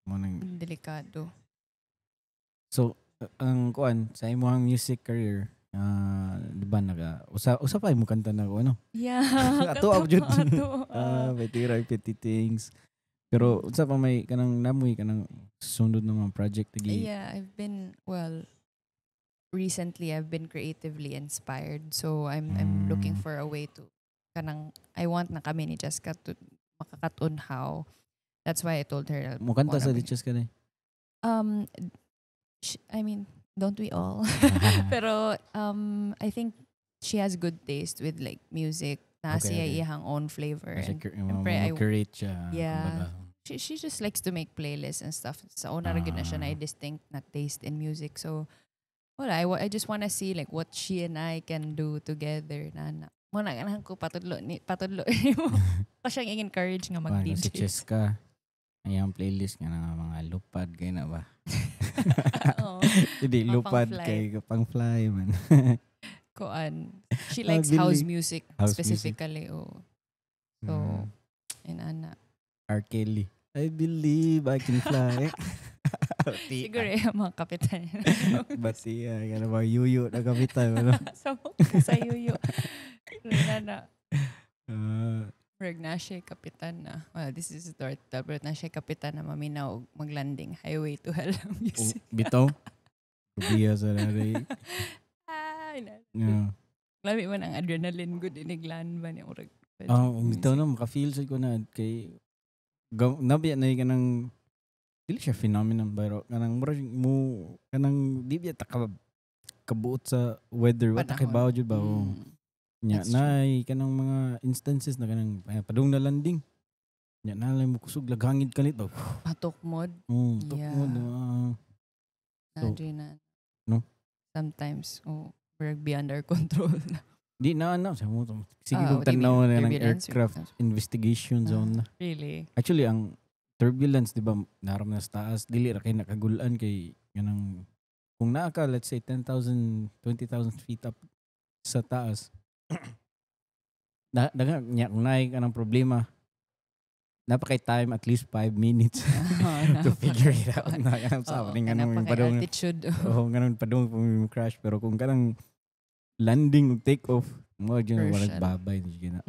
Mo nang delikado. So, ang kuan sa imong music career, ah, di ba naga usa usa pa imo kanta na ko ano? Yeah. Ato, ab jud. Ato. Ah, Petty Right, Petty Things. Pero unsa pa may kanang namoy kanang sunod ng mga project lagi? Yeah, I've been well recently I've been creatively inspired. So I'm looking for a way to kanang I want na kami ni Jessica to makakatun how. That's why I told her Mo kanta wanna sa be- Ditches ka na. I mean, don't we all? Pero I think she has good taste with like music. Na siya iyang own flavor. Kasi And syempre, curate siya. Yeah. Kumbaga. She just likes to make playlists and stuff. Sa una ra gyud na siya na distinct na taste in music. So wala, I just wanna see like what she and I can do together na na. Mo na ganahan ko patudlo ni patudlo nimo. Ko siyang i-encourage nga Paano mag-DJ. si Cheska, ang playlist nga na mga lupad kay na ba? Oo. Hindi, Mga lupad pang-fly. kay pang fly man. Kuan. She Ah, likes house bili. music House music. specifically. Oh. So, inana. R. Kelly. I believe I can fly. Siguro yung mga kapitan. Bati, ah, ba, yuyo na kapitan. Ano? Sa sa yuyo. Inana. Ah, Murag na siya kapitan na. Well, this is story but na siya kapitan na maminaw og maglanding Highway to Hell ang oh, music. bitaw. Rubiya sa nanay. Ay, na. Yeah. Lami man ang adrenaline good iniglan ba niya murag. Ah, bitaw na maka-feel sad ko na kay nabiya na ka ng dili siya phenomenon pero kanang mura mo kanang di biya ta ka kabuot sa weather wa ta Panahon. kibaw jud ba, oh. Nya That's true. nay kanang mga instances na kanang ay, padung na landing. Nya na lang mo kusog laghangid kalit ba. Patok mod. Oh, tok mo ah. So, Na, no? Sometimes, oh, we're beyond our control na. Di na na sa mo. Sige Ah, kong what do you tanaw mean? na ng Turbulence? aircraft investigation zone na. Really? Actually ang turbulence di ba naram na sa taas dili ra kay nakagulan kay kanang kung naa ka let's say 10,000 20,000 feet up sa taas na daga nya kung naay ka ng problema napakay time at least 5 minutes to figure it out na kanang sa Oo, ning kanang anong pakay padung altitude. oh ganun padung kung crash pero kung kanang landing ug take off mo jud wala Crucial. babay di gina.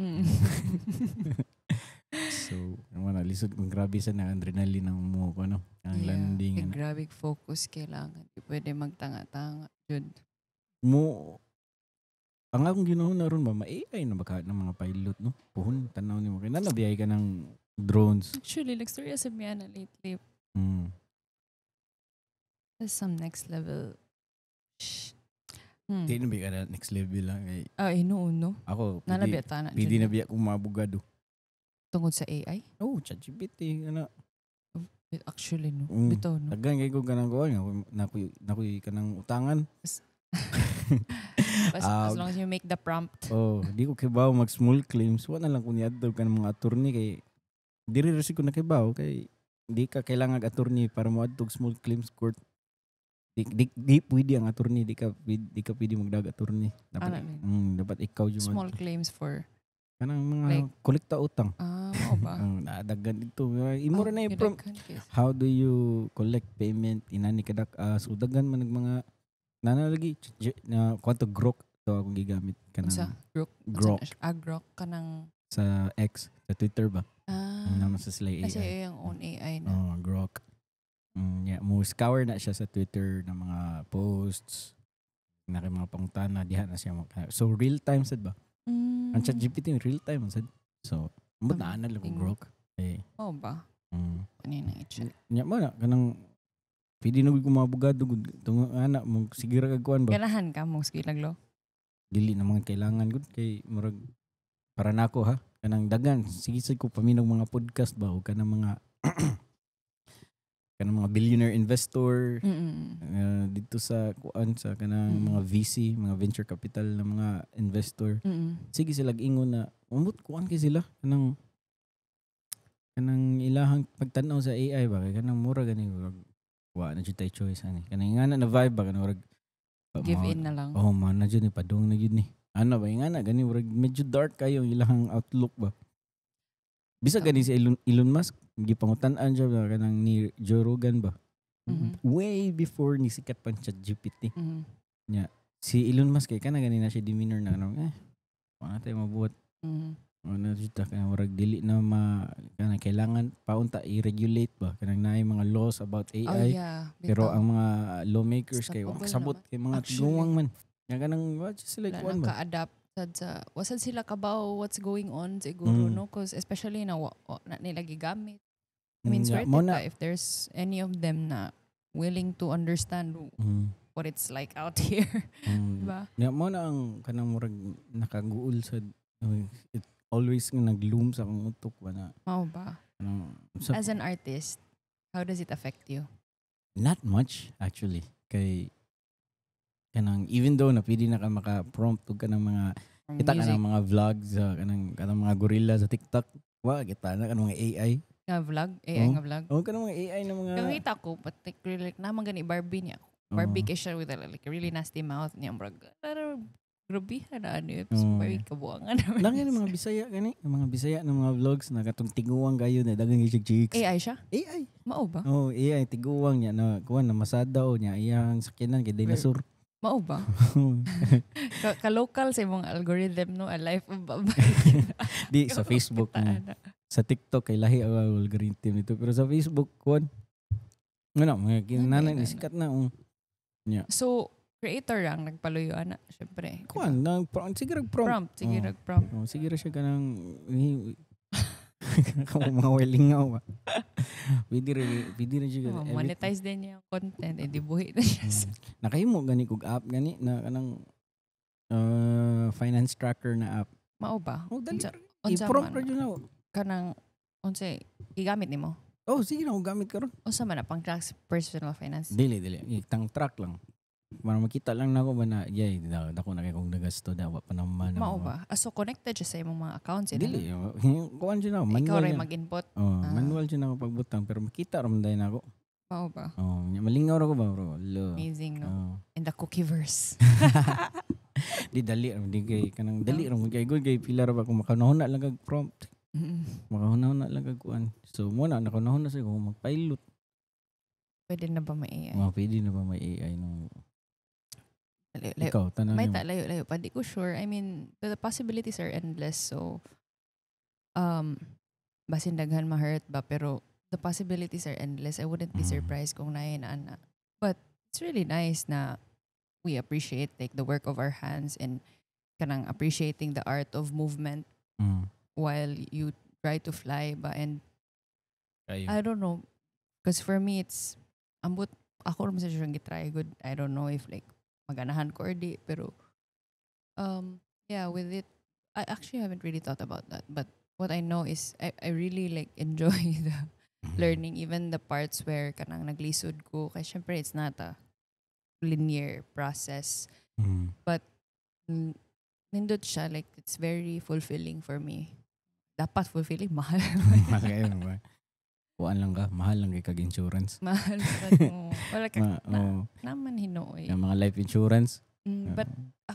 So wala lisod kung grabe sa na adrenaline ang mo ko ano ang landing Kay ano. grabe focus kailangan. Di pwede magtanga-tanga. Jud. Mo ang akong ginawa na ron ba ma-AI na baka ng mga pilot no puhon tanaw nimo kay nanabiyay ka ng drones. Actually, like story sa Miana lately. That's some next level. Shh. Di na biya ka na next level lang kay Ay, no, no. ako pwede, Nalabi ta na. pwede jud. na biya kong maabogado. Tungod sa AI? Oh, ChatGPT ano. Actually, no. Mm. Bitaw, no. Daghan kay ko kanang kuan nga nakoy nakoy kanang utangan. As long as you make the prompt. Oh, di ko kibaw mag small claims. Wa na lang ko niadto kanang mga attorney kay diri ra ko nakibaw kay di ka kailangan og attorney para moadto og small claims court. Di pwede ang attorney, di ka pwede magdag attorney. Dapat Ano, dapat ikaw jud Small claims for, kanang mga like- kolekta utang. Ah, mao ba? Ang naadagan dito. Imo ra Oh, na yung prompt. gidaghan kay- How do you collect payment inani kadak so daghan man nag mga nana lagi na kwanto Grok to akong gigamit kanang Unsa? Grok? Unsa Grok. na siya? Ah, Grok kanang Sa X, sa Twitter ba? Ah, Ang naman sa sila AI. kasi yung own AI na. Oh, Grok. Yeah, mo scour na siya sa Twitter ng mga posts na kay mga pangutana diha na siya mo. So real time sad ba? Ang ChatGPT real time sad. So Ambot na ana lang ko Grok. Eh, Oh ba? Ano yun ang i-check? Nya mo na kanang pwede na gud ko mga abogado gud tungo ana mo sige ra kag kuan ba. Ganahan ka mo sige laglo. Dili na mga kailangan gud kay murag para nako ha, kanang dagan sige sad ko paminaw mga podcast ba o kanang mga billionaire investor dito sa kuan, sa kanang mga VC, mga venture capital na mga investor. Sige sila ingon na umot kuan kay sila kanang ilahang pagtan-aw sa AI ba, kay kanang mura gani murag wa na jud tay choice ani, kanang nga na vibe ba, kanang murag Give in na lang. Oh man na jud ni, padung na jud ni ano ba, nga na gani murag medyo dark kayo ang ilahang outlook ba. Bisag gani si Elon Musk gipangutan-an siya ba kanang ni Joe Rogan ba, way before ni sikat pa ChatGPT. Si Elon Musk kay kana gani na siya demeanor na kanang eh wala tayo mabuhat. Ano jud ta, kanang murag dili na ma kanang kailangan paunta i-regulate ba, kanang naay mga laws about Oh AI. Pero bitaw. ang mga lawmakers kay wa Stoppable kasabot naman. kay mga Actually. tiguang man. Nga kanang wa jud sila Wala kuan nang ba. ka-adapt sad sa wasad sila kabaw what's going on siguro, no, 'cause especially na wa na nila gigamit. I mean, swerte Mo na ka if there's any of them na willing to understand what it's like out here, diba? Ya, mo na ang kanang murag nakaguol sa it always nga nag-loom sa akong utok ba na Mao ba? Kanang, sa, As an artist, how does it affect you? Not much actually, kay kanang even though na pwede na ka maka-prompt og kanang mga From kita ka music ng mga vlogs sa kanang mga gorilla sa TikTok, wa kita na kanang mga AI. Nga vlog, AI Oh. nga vlog. Oh, kanang mga AI na mga Kakita ko, but like, really, like, naman gani Barbie niya. Barbie kay siya with a, like, a really nasty mouth niya. Murag, pero grabe na ano yun. Oh. Very kabuangan naman. Lang yan mga Bisaya gani, ang mga Bisaya ng mga vlogs na katong tiguang kayo na daghang siya chicks. AI siya? AI. Mao ba? Oh, AI tiguang niya na kuan na masada o niya iyang sakyanan kay dinosaur. Mao ba? Ka-local sa imong algorithm, no? A life of babay. Di sa Facebook Kitaan na. Sa TikTok kay lahi ang algorithm nito, pero sa Facebook kuan ano mga kinanay na, ni sikat na oh. So, creator ang nagpaluyo ana, syempre. Diba? Kuan na prompt, sige rag prompt. Prompt, sige Oh. rag prompt. Oh, sige ra siya kanang kamo mga welingaw ba. Pwede ra siya Oh, monetize din niya ang content, eh di buhi na siya. Nakahimo gani kog app gani na kanang finance tracker na app. Mao ba? Oh, dali. Unsa I-prompt man ra jud na. Kanang unsay gigamit nimo? Oh, sige na, kung gamit karon. Unsa man na pang track sa personal finance? Dili, dili. Itang track lang. Para makita lang nako ba na, yay, dako na kay kong nagasto da, wa pa naman. Mao ba? Ah, so connected siya sa imong mga accounts eh, Dili. Kuan jud na, no? Ikaw manual. ray Na. mag-input. Oh, Ah. manual jud na ako pagbutang pero makita ra man dayon ako. Mao ba? Oh, nya malingaw ra ko ba, bro. Lo. Amazing, no? Oh. In the cookieverse. Di dali ra di kay kanang dali ra man kay good kay pila ra ba kung makanahuna lang kag prompt. Makauna-una lang kag kuan. So mo na nakanahuna sa kung magpilot. Pwede na ba may AI? Mga pwede na ba may AI no? Layo, layo. Ikaw tanan May nimo. ta, layo, layo pa. Di ko sure. I mean, the possibilities are endless. So, basin daghan ma-hurt ba, pero the possibilities are endless. I wouldn't be surprised kung naay na ana. But it's really nice na we appreciate like the work of our hands and kanang appreciating the art of movement while you try to fly ba, and Kayo. I don't know, because for me it's ambot ako ra man sa siyang gitry good. I don't know if like maganahan ko or di, pero yeah, with it I actually haven't really thought about that, but what I know is I really like enjoy the learning, even the parts where kanang naglisod ko, kay syempre it's not a linear process. Nindot siya, like it's very fulfilling for me. Dapat fulfilling, mahal. Mahal kayo ba? Kuan lang ka, mahal lang kay kag insurance. Mahal sa mo. Wala ka Ma, na, oh, naman hinuoy. yung mga life insurance. But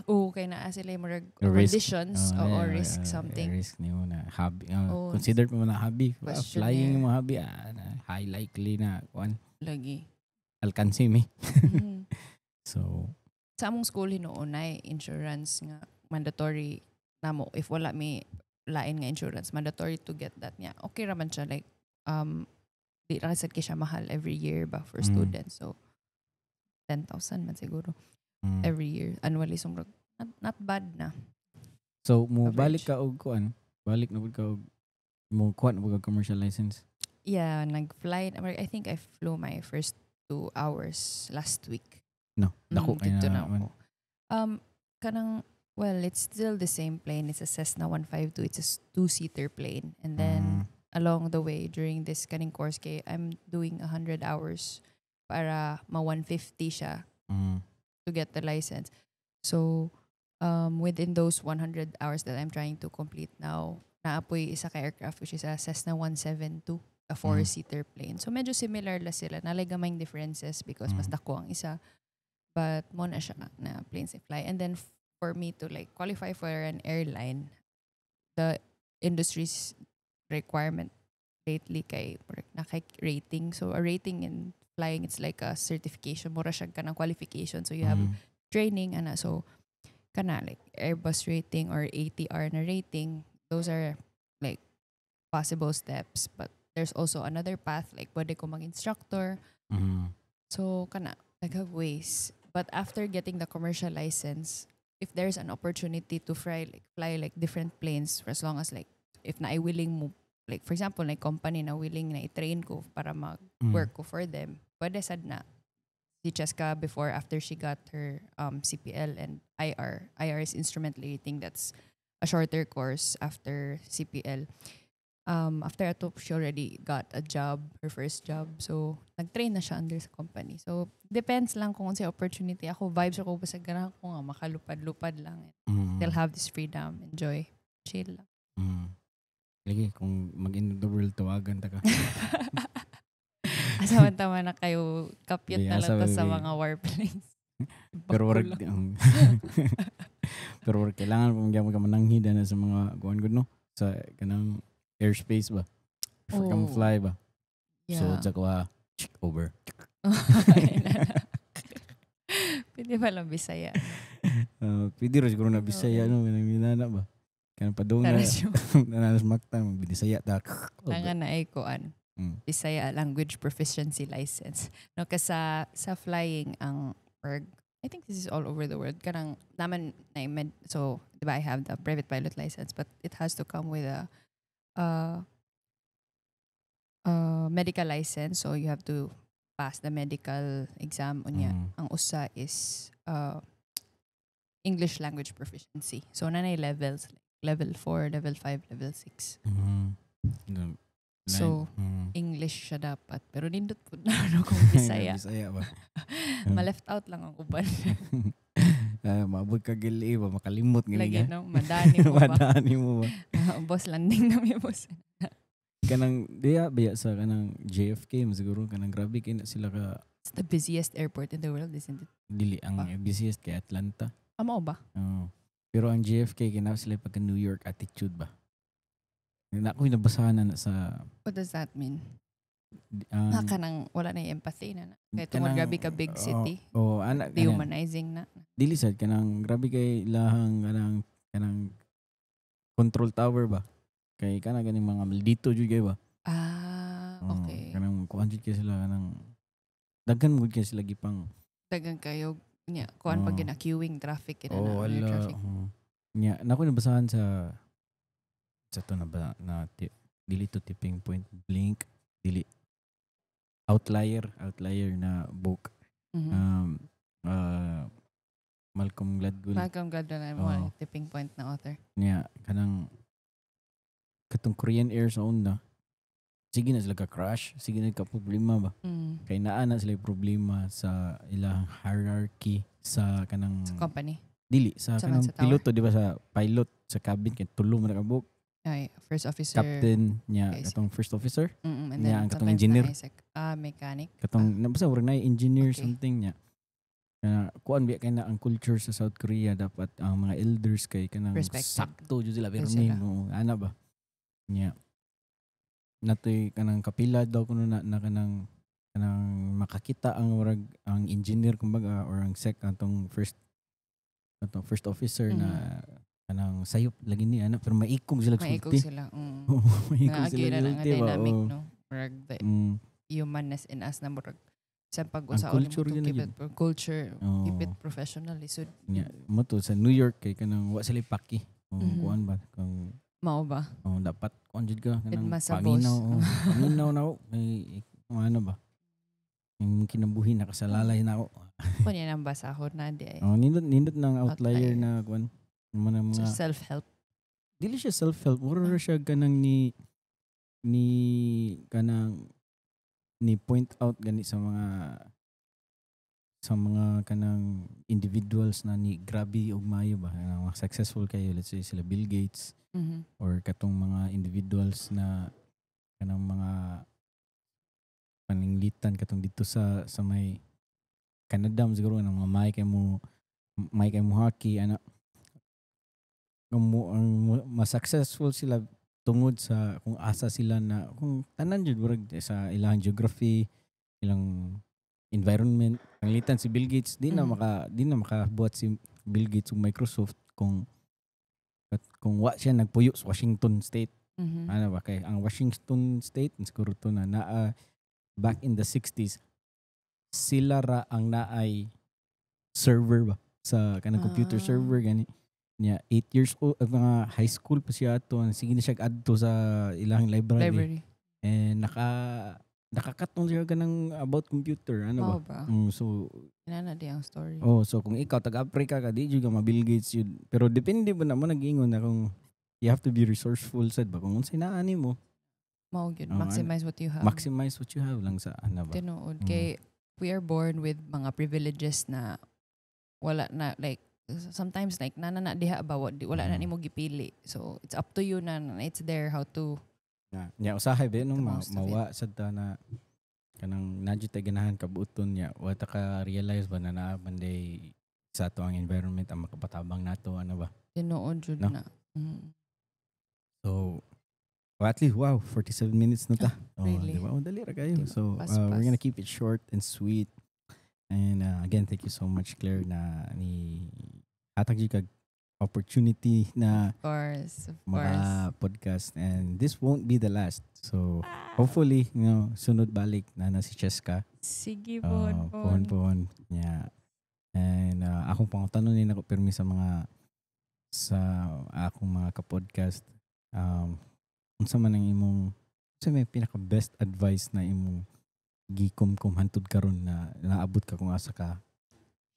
okay na sila yung murag Risk. conditions Oh, o yeah, risk something. Risk nimo na hobby. Oh, considered mo na hobby. questionnaire. Flying yung mga hobby, na, high likely na kuan Lagi. alkansi mi. So, Sa among school hinuon ay insurance nga mandatory namo, if wala may lain nga insurance, mandatory to get that niya. Okay ra man siya, like di ra sad kay siya mahal every year ba for students. So 10,000 man siguro every year annually, so murag not bad na. So mo Average. balik ka og kuan, balik na pud ka og Mo kuha na ba kag commercial license? Yeah, nag-fly. I think I flew my first 2 hours last week. No, dako kay Didto na. Na ako. Kanang, well, it's still the same plane. It's a Cessna 152. It's a two-seater plane. And then, along the way, during this kaning course kay, I'm doing 100 hours para ma 150 siya to get the license. So, within those 100 hours that I'm trying to complete now, naa poy isa ka aircraft, which is a Cessna 172, a four-seater plane. So, medyo similar la sila. Naa lay gamayng differences because mas dako ang isa. But mao na siya na planes fly. And then for me to like qualify for an airline, the industry's requirement lately kay na kay rating. So a rating in flying, it's like a certification. Mura siya kanang qualification. So you have training ana, so kana like Airbus rating or ATR na rating, those are like possible steps, but there's also another path, like pwede ko mag-instructor. So kana like have ways, but after getting the commercial license, if there's an opportunity to fly like different planes, for as long as like if naay willing mo, like for example, like company na willing na i-train ko para mag work ko for them, pwede sad na. Si Cheska before, after she got her CPL and IR, IR is instrument rating, that's a shorter course after CPL. After ato, she already got a job, her first job. So, nag-train na siya under sa company. So, depends lang kung sa opportunity. Ako, vibes ako, basta ganahan ko nga makalupad-lupad lang. Still have this freedom, enjoy, chill lang. Lagi, kung mag-end of the world, tawagan ta ka. Asa man tama na kayo, kapyot Di, na lang asa to sa ba, mga warplanes. Pero Bako warag, lang. Pero warag kailangan pa magyapon ka mananghid na sa mga kuan gud, no, sa kanang airspace ba. Before ka mo Oh. fly ba. So sa kuha over. Pwede ba lang Bisaya? Pwede rin siguro na Bisaya, no, kanang minana ba. Kanang padung na Tara siya. na Mactan, Bisaya ta. Kailangan na ay kuan. Bisaya language proficiency license. No, kasi sa flying ang or I think this is all over the world. Kanang naman na med, so di ba I have the private pilot license, but it has to come with a medical license, so you have to pass the medical exam unya. Ang usa is English language proficiency. So naa nay levels, like level 4, level 5, level 6. So, English siya dapat. Pero nindot po na ano kung Bisaya. Bisaya ba? Ma-left out lang ang uban. Ah, maabot ka gili ba, makalimot gani Lagi, ka. no? Madani mo ba? Madani mo ba? Boss, landing na mi, boss. Kanang diya biya sa kanang JFK mo siguro, kanang grabe kay na sila ka It's the busiest airport in the world, isn't it? Dili, ang Ah. busiest kay Atlanta. Amo ba? Oo. Pero ang JFK kay naa sila pagka New York attitude ba. Na ako nabasahan na sa What does that mean? Ang Naka nang wala na yung empathy na. Kaya tungod kanang- grabe ka big city. Oh, ana kanang Dehumanizing na. Dili sad, kanang grabe kay ilahang kanang control tower ba. Kay kana ganing mga maldito jud kay ba. Ah, Oo, okay. Kanang kuan jud kay sila, kanang daghan mo kay sila gipang Dagan kayo nya kuan pag Oo. gina queuing traffic ina Oh, na air wala. traffic. Oo. Nya, nako nabasahan sa to na ba na dili to Tipping Point, Blink, dili, Outlier na book. Malcolm Gladwell. Malcolm Gladwell na mo Oo. Tipping Point na author. Niya kanang katong Korean Air sa una. Sige na sila ka crash, sige na ka problema ba. Kay naa na sila problema sa ilang hierarchy sa kanang Sa company. Dili sa Sa kanang man sa tower. piloto, di ba, sa pilot sa cabin kay tulo man ka buok. Ay, first officer. Captain niya, Okay, katong first officer, And niya, then ang katong sometimes engineer. na isek, ah, mechanic. Katong na basta murag na engineer Okay. something niya. Na kuan biya kay na ang culture sa South Korea, dapat ang mga elders kay kanang Respected. sakto jud sila pero Jud sila. mo ana ba niya natoy kanang kapila daw kuno na kanang makakita ang murag ang engineer kumbaga or ang sec atong first officer na kanang sayop lagi ni ana, pero maikog sila Maikog sulti. sila. Oo, maikog Naagi sila na lang ang sulti ba, dynamic, oo. no? Murag the humanness in us na murag sa pag-usaon Ang culture mo to yun na keep yun. it culture, Oo. keep it professional. So, Nya, mo to sa New York kay kanang wa sila paki kung kuan ba kung Mao ba? Oh, dapat kuan jud ka kanang Pirma sa paminaw, boss. Oh, paminaw na ako. May ano ba? Yung kinabuhi nakasalalay na ako. Kunya nang basahon na di ay. Oh, nindot nindot ng outlier Outlier. Na kuan. Mga So, mga self-help. Dili siya self-help, mura ra siya kanang ni kanang ni point out gani sa mga kanang individuals na ni grabe og maayo ba, kanang mga successful kayo, let's say sila Bill Gates or katong mga individuals na kanang mga paninglitan katong dito sa may Canada mo siguro, kanang mga may kay mo hockey ana, ang mo ang mas successful sila tungod sa kung asa sila na kung tanan jud, murag sa ilang geography, ilang environment. Panglitan si Bill Gates, di na maka di na makabuhat si Bill Gates ug Microsoft kung at kung wa siya nagpuyo sa Washington State. Ano ba kay ang Washington State siguro to na naa back in the 60s, sila ra ang naay server ba sa kanang computer server gani niya. 8 years old, mga high school pa siya ato, sige na siya adto sa ilang library, Library. And nakakatong siya kanang about computer, ano ba. Mao ba? So Inana di ang story. Oh, so kung ikaw taga Africa ka, di jud ka ma Bill Gates yun. Pero depende ba naman, nag-ingon na kung you have to be resourceful sad ba kung unsay naa nimo. Mao gyud. Oh, Maximize what you have. Maximize what you have lang sa ano ba. Tinuod. Kay we are born with mga privileges na wala na, like sometimes like nana na diha ba wala na nimo gipili. So it's up to you na it's there how to Na, nya usahay ba no the most of it. mawa sad ta na kanang naa jud tay ganahan kabuoton niya, wa ta ka realize ba na naa manday sa ato ang environment ang makapatabang nato, ano ba. Tinuod jud No? na. So, well, at least, wow, 47 minutes na ta. Oh, Really? di ba? Oh, dali ra kayo. Diba? So, Pas, we're pas. gonna keep it short and sweet. And again, thank you so much, Claire, na ni hatag jud kag opportunity na Of course, of course. mga podcast. And this won't be the last. So, hopefully, sunod balik na si Cheska. Sige, pohon, Pohon, pohon. pohon. Yeah. And akong pangutanon ni nako pirmi sa akong mga ka-podcast, unsa man ang imong, unsa may pinaka best advice na imong gikumkum hantud karon na naabot ka kung asa ka?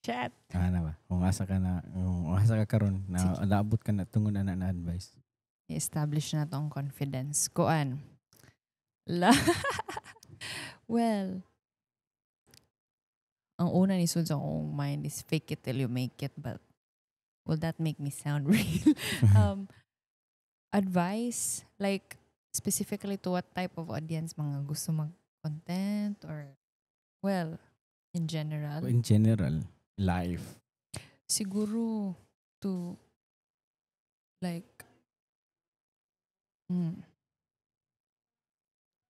Chat. Ano ba, kung asa ka na, kung asa ka karon na Sige. naabot ka na tungod ana na advice? I-establish na tong confidence. Kuan. La. Well, ang una ni sud sa akong mind is "Fake it till you make it," but will that make me sound real? Advice, like specifically to what type of audience, mga gusto mag-content or, well, in general? In general, life. Siguro to like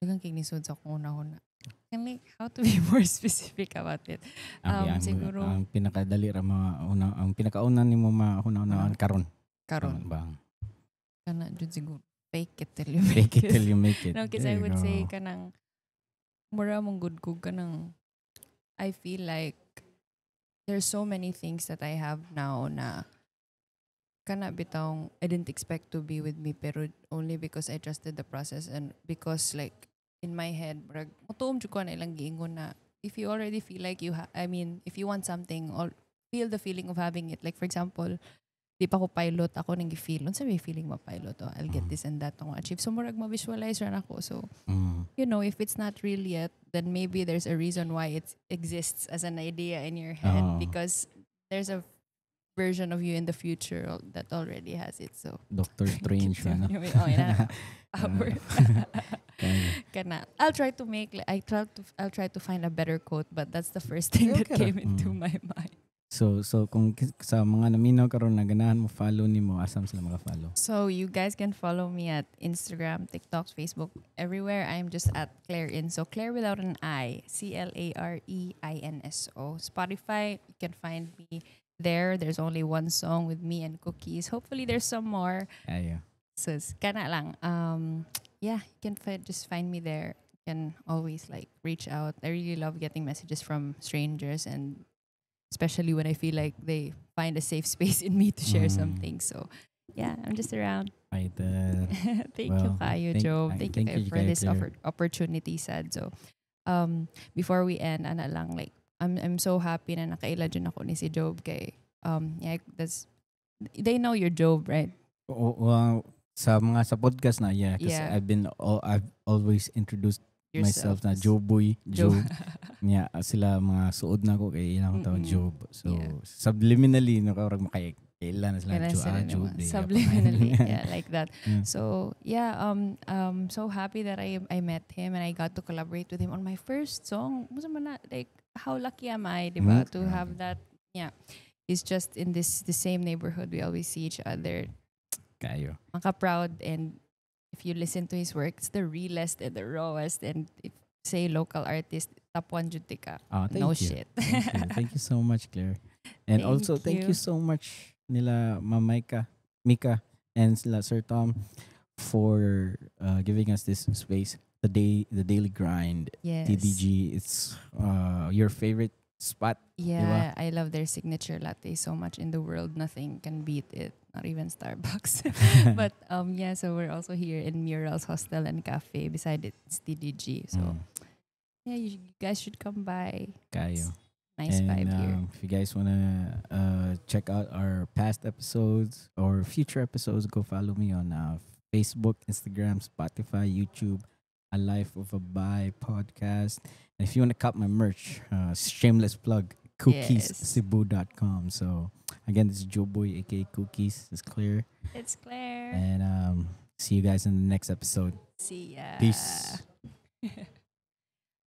daghang kay nisud sa akong una-una. And like how to be more specific about it. Ang, Siguro- ang pinakadali ra mga una, ang pinakauna nimo mauna-unaan karon? Karon? Bang. Kana jud siguro, fake it till you make Fake it till you make it. No, because There I you would say go. kanang mura mong good ko kanang I feel like there's so many things that I have now na kana bitawng I didn't expect to be with me, pero only because I trusted the process and because like in my head murag motuom jud ko na ilang giingon na if you already feel like you I mean, if you want something or feel the feeling of having it. Like for example, di pa ko pilot, ako nang gi-feel unsa may feeling ma pilot, oh, I'll get this and that akong achieve. So murag ma-visualize ra nako. So if it's not real yet, then maybe there's a reason why it exists as an idea in your head Oo. Because there's a version of you in the future that already has it. So, Doctor Strange, ano? Oh, ina. Power. Kaya. Kana. I'll try to make, I try to, I'll try to find a better quote, but that's the first thing that Okay ra. came into my mind. So kung sa mga naminaw karon na ganahan mo follow nimo, asam sila maka-follow? So you guys can follow me at Instagram, TikTok, Facebook, everywhere. I'm just at Claire Inso. Claire without an I. Clare Inso. Spotify, you can find me there. There's only one song with me and Cookies. Hopefully there's some more. Ayo. So it's kana lang. Yeah, you can just find me there. You can always like reach out. I really love getting messages from strangers and especially when I feel like they find a safe space in me to share something. So Yeah, I'm just around. Fighter. Thank you Well, kaayo, Job. Thank you thank kaayo you for kaayo, this Claire. Opportunity sad. So, before we end, ana lang, like, I'm so happy na nakaila jud nako ni si Job kay yeah, that's they know your Job, right? Oh, well, sa mga sa podcast na, yeah, because I've always introduced myself na Yourself. Joe Boy, Job. Job. Yeah, sila mga suod na ko kay ilang tawag Job. So subliminally no ka makaila na sila Kailan Joe, sila ah, Job. naman. Di, Subliminally, yeah, like that. So yeah, so happy that I met him and I got to collaborate with him on my first song. Unsa man na, like, how lucky am I, diba, to have that? Yeah, he's just in this the same neighborhood. We always see each other. Kaayo. Maka proud, and if you listen to his work, it's the realest and the rawest. And if say local artist, top one jud ka. Ah, thank No you. shit. Thank you. Thank you so much, Claire. And Thank also, thank you you. So much nila Ma'am Micah, Mika, and sila Sir Tom for giving us this space. The Daily Grind, TDG. It's your favorite spot. Yeah, I love their signature latte so much in the world. Nothing can beat it. Not even Starbucks. But yeah, so we're also here in Murals Hostel and Cafe. Beside it, it's TDG. So yeah, you guys should come by. Kaayo. Nice And vibe here. If you guys wanna check out our past episodes or future episodes, go follow me on Facebook, Instagram, Spotify, YouTube, A Life of a Bi podcast. And if you wanna cop my merch, shameless plug, cookiescebu.com. So again, this is Joe Boy, aka Cookies. It's Claire. It's Claire. And see you guys in the next episode. See ya. Peace.